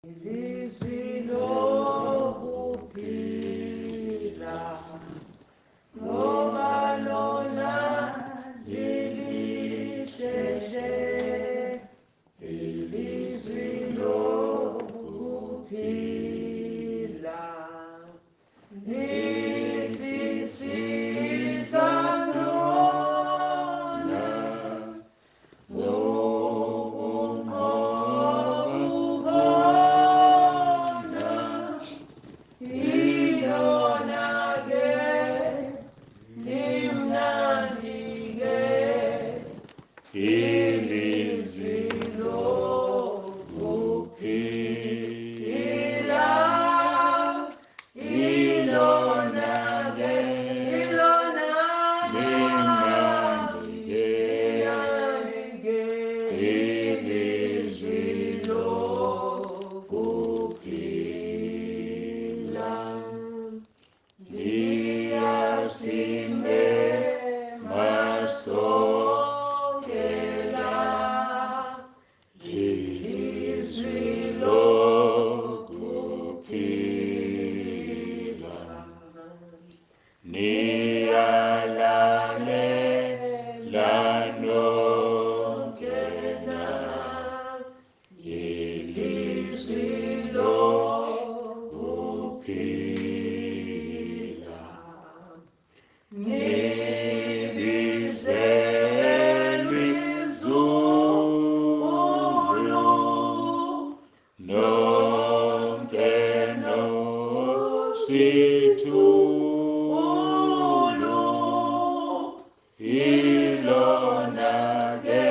Ilizwi lokuphila, ngoba lona lilihle, ilizwi lokuphila, lisisiza lona ukunqoba, ilona-ke limnandi-ke ilizwi lokuphila, ilona-ke ilona limnandi-ke limnandi-ke ilizwi lokuphila, liyasimema sonke la ilizwi lokuphila, niyalalela nonke na ilizwi lokuphila, nibizelwe izulu nonke nosithulu, ilona-ke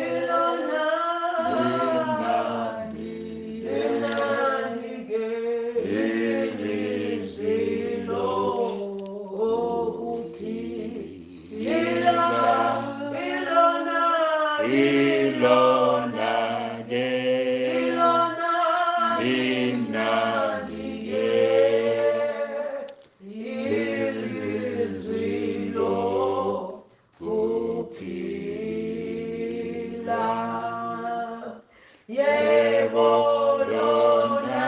ilona limnandi limnandi-ke ilizwi lokuphila, lokuphila, ilona ilona-ke ilona limnandi-ke ilizwi lokuphila, lokuphila, yebo lona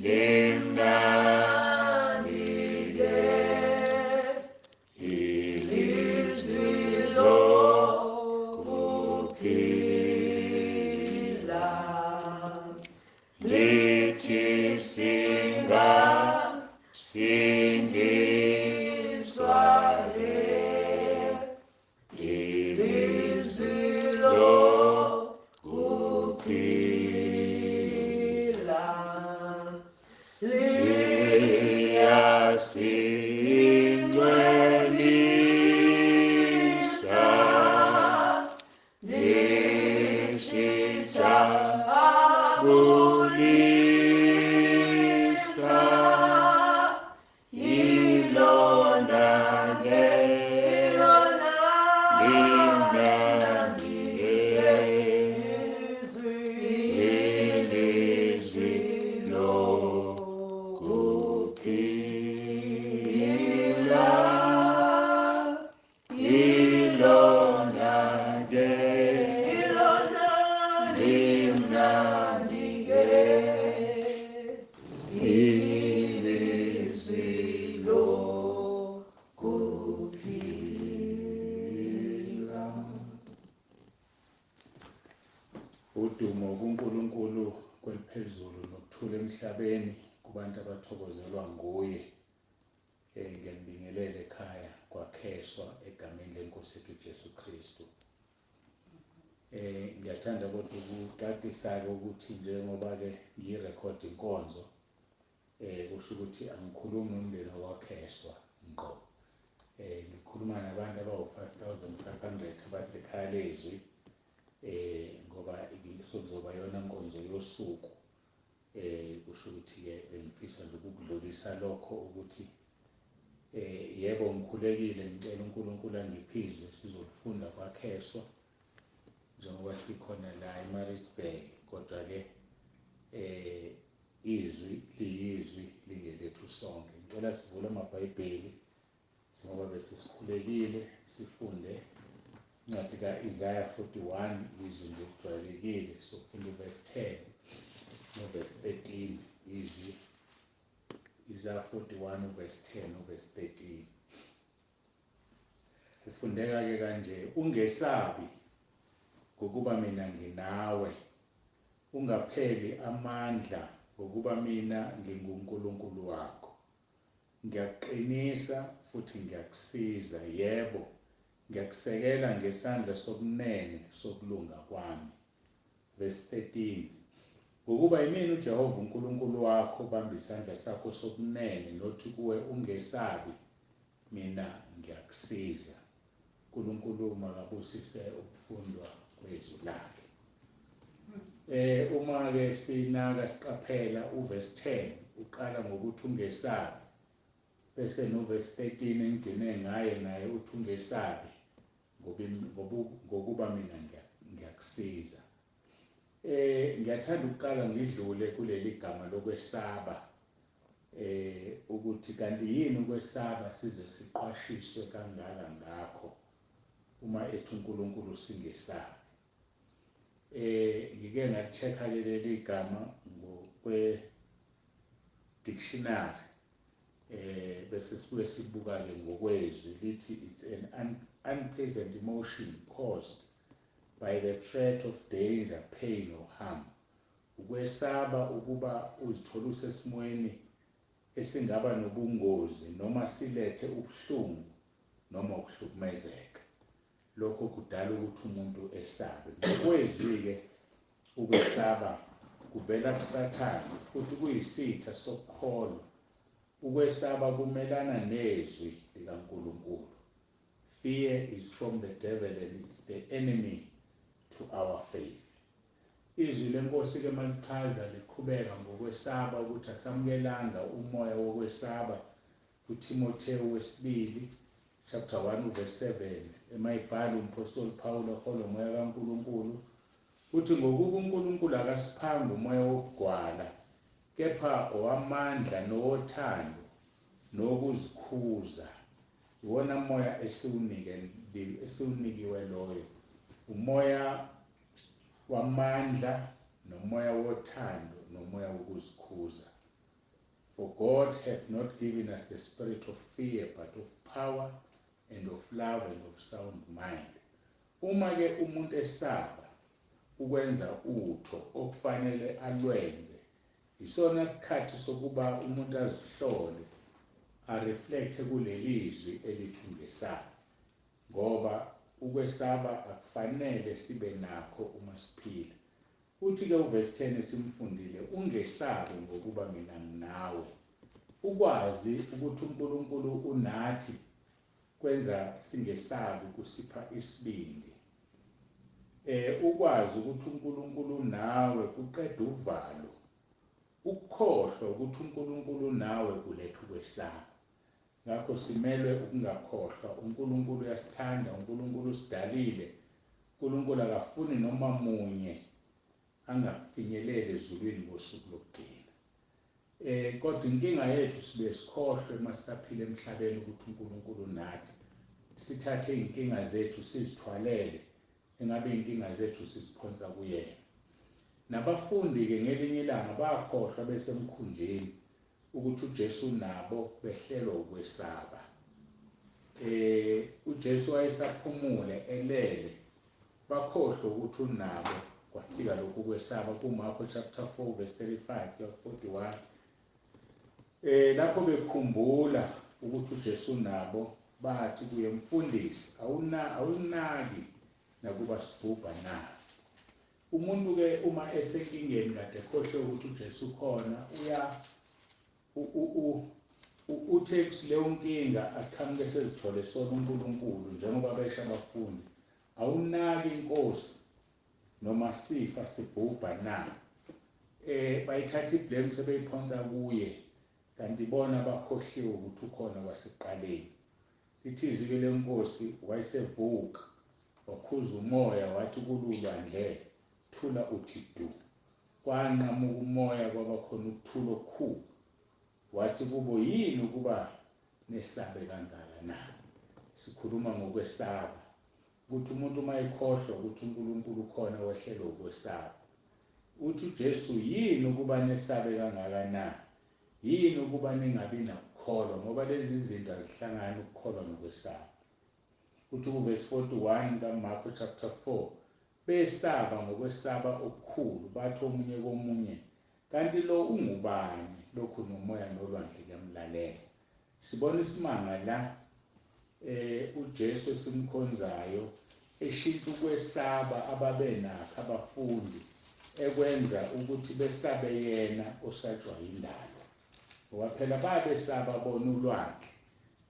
limnandi-ke limnandi-ke ilizwi ilizwi lokuphila, lokuphila, lithi singasindiswa le ilizwi ilizwi lokuphila, lokuphila, liyasingcwelisa lisijabulisa, ilona-ke ilona limnandi-ke ilizwi ilizwi lokuphila, ilona-ke ilona limnandi-ke ilizwi lokuphila. Udumo kuNkulunkulu kweliphezulu nokuthula emhlabeni kubantu abathokozelwa nguye. Ngiyanibingelela ekhaya kwaKheswa egameni lenkosi yethu Jesu Kristu. Ngiyathanda kodwa ukucacisa-ke ukuthi njengoba-ke ngiyirekhodi inkonzo, kusho ukuthi angikhulumi nomndeni wakwaKheswa ngqo. Ngikhuluma nabantu abawu-5500 abasekhaya lezwi, ngoba sekuzoba yona nkonzo yosuku. Kusho ukuthi-ke bengifisa nje ukukudlulisa lokho ukuthi yebo ngikhulekile, ngicela uNkulunkulu angiphizwe sizolifunda kwaKheswa njengoba sikhona la eMaritzburg, kodwa-ke izwi liyizwi lingelethu sonke. Ngicela sivule amabhayibheli ngoba bese sikhulekile, sifunde incwadi ka-Isaiah 41, izwi nje lijwayelekile, sofunda verse 10. noverse 13. Izwi Isaiah 41 uverse 10 uverse 13 kufundeka ke kanje: ungesabi, ngokuba mina nginawe, ungapheli amandla, ngokuba mina nginguNkulunkulu wakho, ngiyakuqinisa futhi ngiyakusiza, yebo, ngiyakusekela ngesandla sokunene sokulunga kwami. Verse 13: ngokuba yimina uJehova uNkulunkulu wakho, bamba isandla sakho sokunene, nothi kuwe, ungesabi, mina ngiyakusiza. uNkulunkulu makabusise ukufundwa kwezwi lakhe. Uma ke sinaka siqaphela uverse 10 uqala ngokuthi ungesabi, bese noverse 13 engigcine ngaye naye uthi ungesabi ngokuba mina ngiyakusiza. Ngiyathanda ukuqala ngidlule kuleli gama lokwesaba, ukuthi kanti yini ukwesaba size siqwashiswe kangaka ngakho uma ethi uNkulunkulu singesabi. Ngike ngachecka ke leli gama ngokwe dictionary, bese sibuye sibuka ke ngokwezwi. Lithi it's an unpleasant emotion caused by the threat of danger, pain or harm. Ukwesaba ukuba uzithola usesimweni esingaba nobungozi noma silethe ubuhlungu noma ukuhlukumezeka. Lokho kudala ukuthi umuntu esabe. Ngokwezwi-ke ukwesaba kuvela kuSathane futhi kuyisitha sokukholwa. Ukwesaba kumelana nezwi likaNkulunkulu. Fear is from the devil and it's the enemy to our faith. Izwi lenkosi ke malichaza liqhubeka ngokwesaba ukuthi asamukelanga umoya wokwesaba kuTimotheo wesibili chapter 1 verse 7, emayibhala umpostoli Paul oholwa umoya kaNkulunkulu, uthi ngokuba uNkulunkulu akasiphanga umoya wokugwala, kepha owamandla nowothando nokuzikhuza. Iwona moya esiwunike esiwunikiwe loyo, umoya wamandla nomoya wothando nomoya wokuzikhuza. For God hath not given us the spirit of fear, but of power and of love and of sound mind. Uma ke umuntu esaba ukwenza utho okufanele alwenze, isona sikhathi sokuba umuntu azihlole, areflect kulelizwi elithi ungesabi, ngoba ukwesaba akufanele sibe nakho uma siphila. Uthi ke uverse 10 esimfundile, ungesabi ngokuba mina nginawe. Ukwazi ukuthi uNkulunkulu unathi kwenza singesabi, kusipha isibindi. Ukwazi ukuthi uNkulunkulu nawe kuqeda uvalo. Ukukhohlwa ukuthi uNkulunkulu nawe kuletha ukwesaba. Ngakho simelwe ukungakhohlwa uNkulunkulu uyasithanda, uNkulunkulu usidalile. uNkulunkulu akafuni noma munye angafinyeleli ezulwini ngosuku lokugcina. Kodwa inkinga yethu sibe sikhohlwe masisaphila emhlabeni ukuthi uNkulunkulu nathi. Sithathe inkinga zethu sizithwalele, engabe inkinga zethu siziphonsa kuyena. Nabafundi ke ngelinye ilanga bakhohlwa besemkhunjini ukuthi uJesu nabo, behlelwa ukwesaba. uJesu wayesaphumule elele, bakhohlwa ukuthi unabo, kwafika lokhu kwesaba kuMarko chapter 4 verse 35 kuya 41. Lapho bekhumbula ukuthi uJesu nabo, bathi kuye, mfundisi, awuna awunaki nakuba sibhubha na? Umuntu ke uma esenkingeni kade ekhohlwe ukuthi uJesu khona, uya uthe leyo nkinga aqhamuke sezithole sona uNkulunkulu, njengoba besho abafundi, awunaki inkosi noma sifa sibhubha na? Bayithatha iblame sebeyiphonsa kuye, kanti bona bakhohliwe ukuthi ukhona kwasekuqaleni. Lithi izwi ke lenkosi, wayesevuka wakhuza umoya, wathi kululwandle, thula uthi du. Kwanqamuka umoya, kwaba khona ukuthula okukhulu. Wathi kubo, yini ukuba nesabe kangaka na? Sikhuluma ngokwesaba, ukuthi umuntu uma ekhohlwa ukuthi uNkulunkulu ukhona wehlelwa ukwesaba. Uthi uJesu, yini ukuba nesabe kangaka na? Yini ukuba ningabi nakukholwa? Ngoba lezi zinto azihlangani, ukukholwa nokwesaba. Uthi kuvesi 41 kaMarko chapter 4, besaba ngokwesaba okukhulu, bathi omunye komunye, kanti lo ungubani, lokhu nomoya nolwandle kuyamlalela. Sibona isimanga la, uJesu esimkhonzayo eshintsha ukwesaba ababenakho abafundi, ekwenza ukuthi besabe yena osatshwa yindalo. Ngoba phela babesaba bona ulwandle,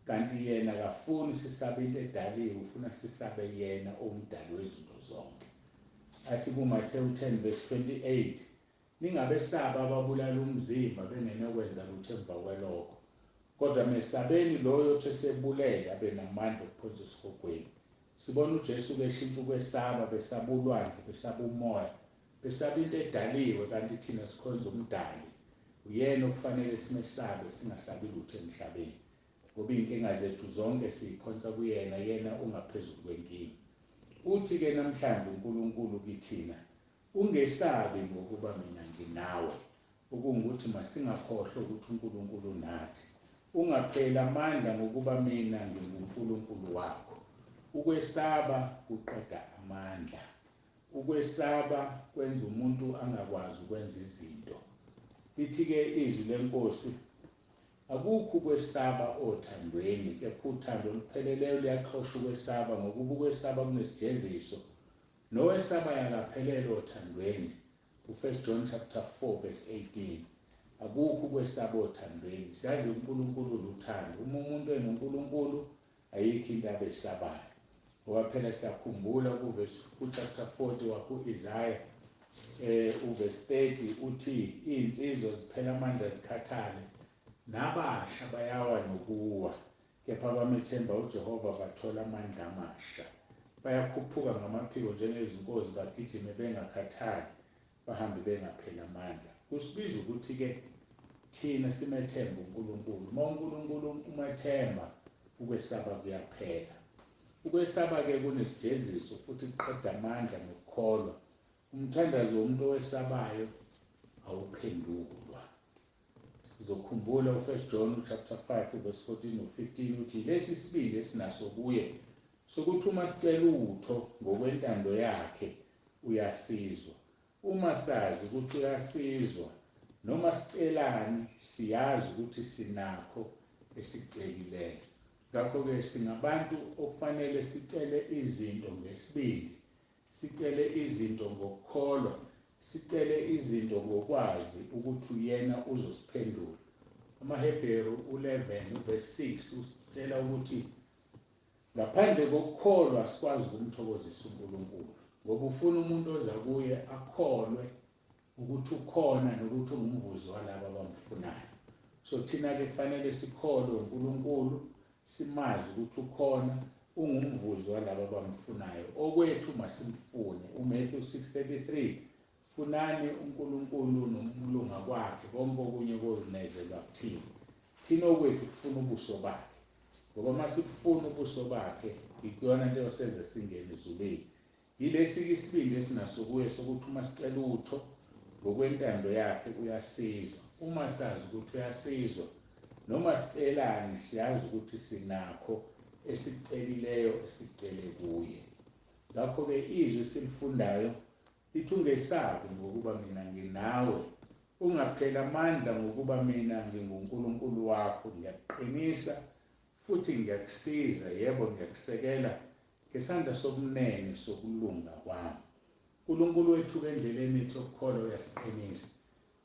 kanti yena akafuni sisabe into edaliwe, ufuna sisabe yena omdali wezinto zonke. Athi kuMathewu 10 verse 28, ningabesaba ababulala umzimba bengenokwenza lutho emva kwalokho, kodwa mesabeni loyo othi esebulele abe namandla okuphonsa esihogweni. Sibona uJesu keshintsha ukwesaba, besaba ulwandle, besaba umoya, besaba into edaliwe, kanti thina sikhonza umdali. Uyena okufanele simesabe, singasabi lutho emhlabeni, ngoba iy'nkinga zethu zonke siyiphonsa kuyena, yena ungaphezulu kwenkinga. Uthi-ke namhlanje uNkulunkulu kithina, ungesabi ngokuba mina nginawe. Okungukuthi masingakhohlwa ukuthi uNkulunkulu unathi. Ungapheli amandla ngokuba mina nginguNkulunkulu wakho. Ukwesaba kuqeda amandla. Ukwesaba kwenza umuntu angakwazi ukwenza izinto. Lithi-ke izwi lenkosi, akukho ukwesaba othandweni, kepha uthando olupheleleyo luyaxosha ukwesaba, ngokuba ukwesaba kunesijeziso. Nowesaba yakaphelele othandweni. U1 John chapter 4 verse 18. Akukho ukwesaba othandweni. Siyazi uNkulunkulu uluthando. Uma umuntu enoNkulunkulu ayikho into abesabayo. Ngoba phela siyakhumbula kuverse ku-chapter 40 waku-Isaiah, uverse 30 uthi iy'nsizwa ziphela amandla zikhathale, nabasha bayawa nokuwa, kepha abamethemba uJehova bathola amandla amasha. Bayakhuphuka ngamaphiko njengezinkozi, bagijime bengakhathali, bahambe bengapheli amandla. Kusibiza ukuthi-ke thina simethembe uNkulunkulu. Uma uNkulunkulu umethemba, ukwesaba kuyaphela. Ukwesaba-ke kunesijeziso futhi kuqeda amandla nokukholwa. Umthandazo womuntu owesabayo awuphendulwa. Sizokhumbula u1 John chapter 5 verse 14 no-15, uthi lesi sibindi esinaso kuye sokuthi uma sicela utho ngokwentando yakhe uyasizwa. Uma sazi ukuthi uyasizwa, noma sicelani siyazi ukuthi sinakho esicelileyo. Ngakho-ke singabantu okufanele sicele izinto ngesibindi, sicele izinto ngokukholwa, sicele izinto ngokwazi ukuthi uyena uzosiphendula. AmaHebheru 11 uverse 6 usitshela ukuthi ngaphandle kokukholwa sikwazi ukumthokozisa uNkulunkulu, ngoba ufuna umuntu oza kuye akholwe ukuthi ukhona nokuthi ungumvuzi walabo abamfunayo. So thina-ke kufanele sikholwe uNkulunkulu, simazi ukuthi ukhona, ungumvuzi walabo abamfunayo. Okwethu masimfune. uMatthew 6:33, funani uNkulunkulu nokulunga kwakhe, konke okunye konezelwa kuthina. Thina okwethu kufuna ubuso bakhe, ngoba uma sibufuna ubuso bakhe ikuyona into yosenza singene ezulwini. Yilesi-ke isibindi esinaso kuye sokuthi uma sicela utho ngokwentando yakhe uyasizwa. Uma sazi ukuthi uyasizwa, noma sicelani siyazi ukuthi sinakho esicelileyo esicele kuye. Ngakho-ke izwi esilifundayo lithi ungesabi ngokuba mina nginawe, ungapheli amandla ngokuba mina nginguNkulunkulu wakho, ngiyakuqinisa futhi ngiyakusiza, yebo ngiyakusekela ngesandla sokunene sokulunga kwami. uNkulunkulu wethu endleleni yethu yokukholwa uyasiqinisa.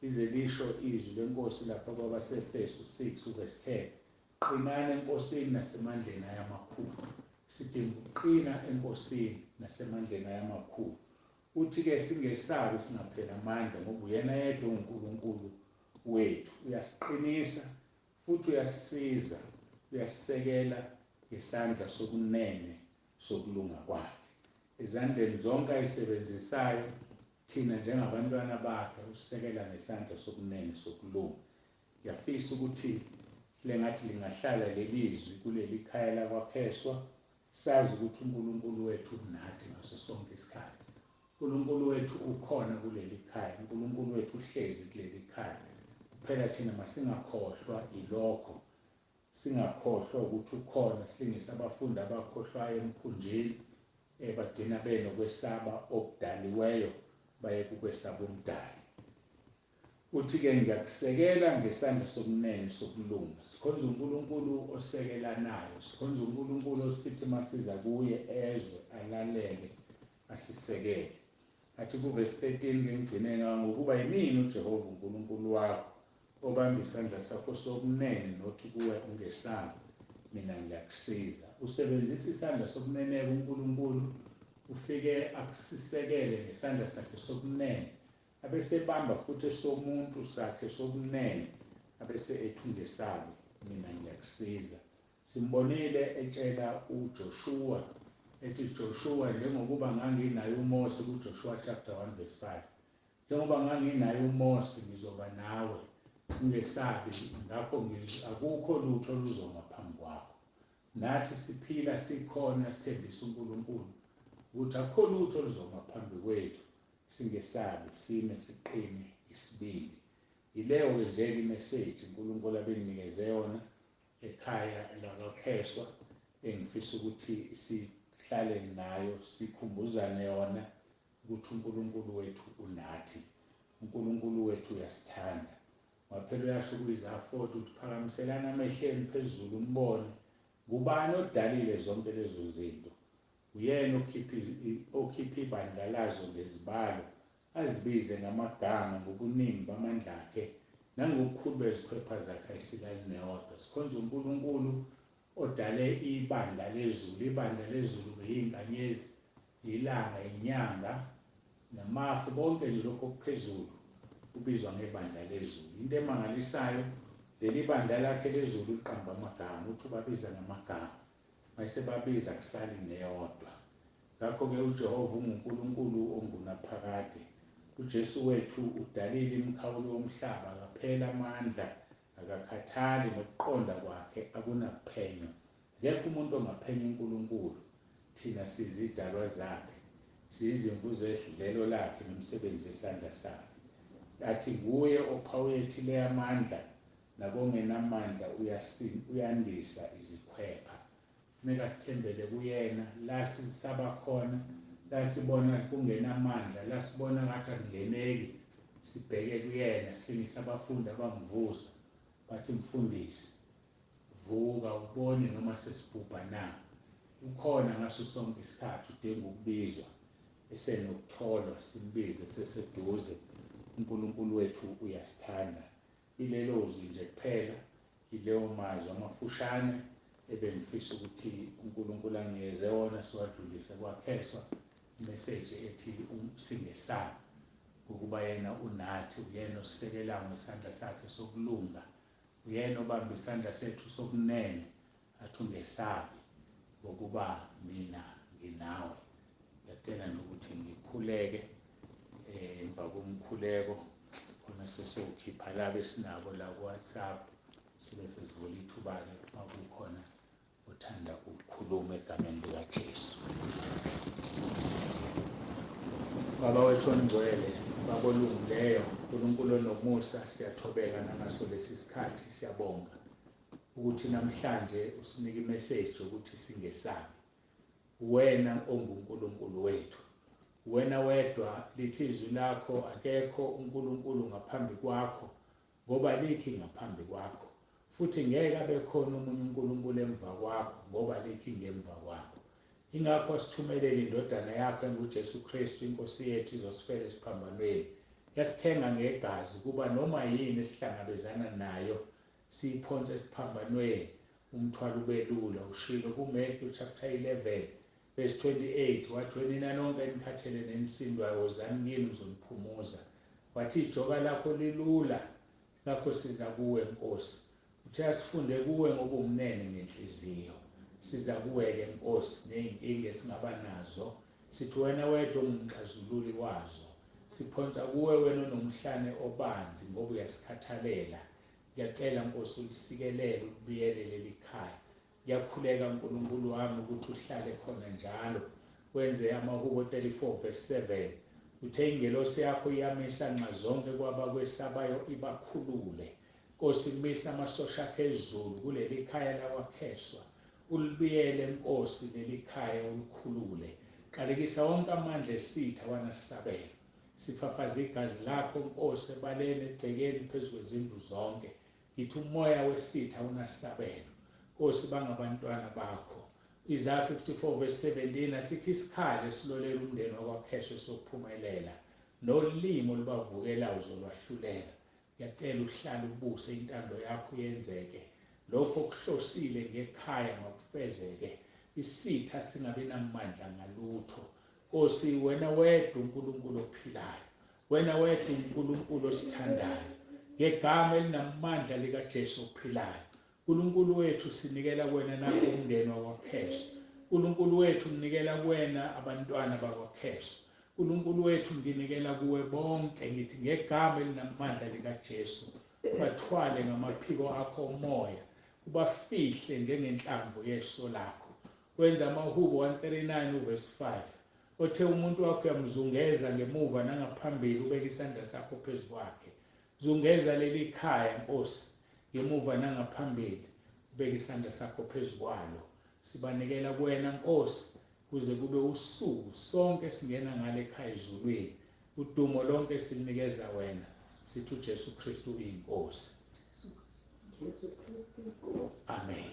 Lize lisho izwi lenkosi lapha kwabaseEfesu 6 verse 10, qinani enkosini nasemandleni ayamakhulu. Sidinga ukuqina enkosini nasemandleni ayamakhulu. Uthi-ke singesabi, singapheli amandla, ngoba uyena yedwa uNkulunkulu wethu. Uyasiqinisa futhi uyasisiza, uyasisekela ngesandla sokunene sokulunga kwakhe. Ezandleni zonke ayisebenzisayo, thina njengabantwana bakhe usisekela ngesandla sokunene sokulunga. Ngiyafisa ukuthi lengathi lingahlala leli zwi kuleli khaya lakwaKheswa, sazi ukuthi uNkulunkulu wethu unathi ngaso sonke isikhathi. uNkulunkulu wethu ukhona kuleli khaya, uNkulunkulu wethu uhlezi kuleli khaya. Kuphela thina masingakhohlwa ilokho, singakhohlwa ukuthi ukhona. Silingise abafundi abakhohlwayo emkhunjini, bagcina benokwesaba okudaliweyo, baye kukwesaba umdali. Uthi-ke ngiyakusekela ngesandla sokunene sokulunga. Sikhonza uNkulunkulu osekelanayo, sikhonza uNkulunkulu osithi masiza kuye ezwe, alalele, asisekele. Athi kuvesi 13 ke ngigcine ngawo, ngokuba yimina uJehova uNkulunkulu wakho obamba isandla sakho sokunene nothi kuwe ungesabi, mina ngiyakusiza. Usebenzisa isandla sokunene kuNkulunkulu, ufike akusisekele ngesandla sakhe sokunene, abese bamba futhi esomuntu sakhe sokunene, abese ethi ungesabi, mina ngiyakusiza. Simbonile etshela uJoshua, ethi Joshua, njengokuba nganginaye uMose, kuJoshua chapter 1 verse 5, njengoba nganginaye uMose ngizoba nawe, ungesabi, ngakho akukho lutho oluzoma phambi kwakho. Nathi siphila sikhona, sithembisa uNkulunkulu ukuthi akukho lutho oluzoma phambi kwethu, singesabi, sime siqine isibili. Yileyo-ke nje imeseji uNkulunkulu abenginikeze yona ekhaya lakaKheswa, engifisa ukuthi sihlale nayo, sikhumbuzane yona ukuthi uNkulunkulu wethu unathi, uNkulunkulu wethu uyasithanda. Waphela uyasho kuIsaya 40 ukuthi phakamiselana amehleni phezulu umbone ngubani odalile zonke lezo zinto, uyena okhipha ibandla lazo ngezibalo, azibize ngamagama ngobuningi bamandla akhe nangobukhulu bezikhwepha zakhe ayisilali neyodwa. Sikhonza uNkulunkulu odale ibandla lezulu. Ibandla lezulu beyinkanyezi, ilanga, inyanga namafu, konke nje lokho okuphezulu kubizwa ngebandla lezulu. Into emangalisayo, leli bandla lakhe lezulu liqamba amagama, uthi ubabiza ngamagama, mayesebabiza kusali neyodwa. Ngakho-ke uJehova unguNkulunkulu ongunaphakade. UJesu wethu udalile imikhawulo yomhlaba, akaphela amandla, akakhathali, nokuqonda kwakhe akunakuphenywa. Akekho umuntu ongaphenya uNkulunkulu. Thina sizidalwa zakhe, siyizimvu zedlelo lakhe nomsebenzi wesandla sakhe. Athi nguye ophawuyethileyo amandla, nakongenamandla uyandisa izikhwepha. Funeka sithembele kuyena la sisaba khona, la sibona kungenamandla, la sibona ngathi akungeneki, sibheke kuyena. Silingise abafundi abamvusa bathi mfundisi vuka ubone noma sesibhubha na. Ukhona ngaso sonke isikhathi, udinga ukubizwa, esenokutholwa, simbize seseduze. uNkulunkulu wethu uyasithanda. Ilelo zwi nje kuphela, ileyo mazwi amafushane ebengifisa ukuthi uNkulunkulu angiyeze wona, siwadlulise kwaKheswa, imeseji ethi singesabi ukuba yena unathi, uyena osisekelayo ngesandla sakhe sokulunga, uyena obamba isandla sethu sokunene, athi ungesabi ngokuba mina nginawe. Ngiyacela nje ukuthi ngikhuleke, emva komkhuleko khona sesokhipha laba esinabo la ku-WhatsApp, sibe sesivula ithuba-ke uma kukhona othanda ukukhuluma egameni likaJesu. Baba wethu ongcwele, Baba olungileyo, uNkulunkulu onomusa, siyathobeka nangaso lesi sikhathi, siyabonga ukuthi namhlanje usinike imeseji ukuthi singesabi. Wena onguNkulunkulu wethu, wena wedwa, lithi izwi lakho akekho uNkulunkulu ngaphambi kwakho, ngoba likhi ngaphambi kwakho, futhi ngeke abe khona omunye uNkulunkulu emva kwakho, ngoba likhi ngemva kwakho. Ingakho wasithumelela indodana yakho enguJesu Kristu inkosi yethu, izosifela esiphambanweni, yasithenga ngegazi ukuba noma yini esihlangabezana nayo siyiphonse esiphambanweni, umthwalo ubelula. Ushilo kuMatthew chapter 11 verse 28, wathi nina nonke enikhathele nenisindwayo, wozani kimi ngizoniphumuza. Wathi ijoka lakho lilula, ngakho siza kuwe Nkosi. Uthe asifunde kuwe ngobumnene ngenhliziyo. Siza kuwe-ke Nkosi ney'nkinga esingaba nazo, sithi wena wedwa ongumxazululi wazo. Siphonsa kuwe wena onomhlane obanzi, ngoba uyasikhathalela. Ngiyacela Nkosi ulisikelele, ulibiyele leli khaya. Ngiyakhuleka uNkulunkulu wami ukuthi uhlale khona njalo, wenze amaHubo 34 verse 7 Uthe ingelosi yakho iyamisa nxazonke kwabakwesabayo ibakhulule. Nkosi, misa amasosha akhe ezulu kuleli khaya lakwaKheswa, ulibiyele Nkosi leli khaya ulikhulule. Qalekisa wonke amandla esitha wanasabelo. Sifafaza igazi lakho Nkosi ebaleni, egcekeni, phezu kwezindlu zonke. Ngithi umoya wesitha unasabelo. Nkosi, bangabantwana bakho. Isaiah 54 verse 17, asikho isikhali esilolela umndeni wakwaKheswa sokuphumelela, nolimi olubavukela uzolwahlulela. Ngiyacela uhlale ubuse, intando yakho yenzeke, lokho okuhlosile ngekhaya makufezeke, isitha singabi namandla ngalutho. Nkosi, wena wedwa uNkulunkulu ophilayo, wena wedwa uNkulunkulu osithandayo, ngegama elinamandla likaJesu ophilayo, uNkulunkulu wethu sinikela kuwena nakho umndeni wakwaKheswa. uNkulunkulu wethu nginikela kuwena abantwana bakwaKheswa. uNkulunkulu wethu nginikela kuwe bonke, ngithi ngegama elinamandla likaJesu, bathwale ngamaphiko akho omoya, ubafihle njengenhlamvu yeso lakho. Wenza amahubo 139 uverse 5, othe umuntu wakho uyamzungeza ngemuva nangaphambili, ubeke isandla sakho phezu kwakhe. Zungeza leli khaya Nkosi ngemuva nangaphambili, ubeke isandla sakho phezu kwalo. Sibanikela kuwena Nkosi kuze kube usuku sonke singena ngale ekhaya ezulwini. Udumo lonke sinikeza wena, sithi uJesu Kristu uyinkosi. Jesu Kristu inkosi. Amen.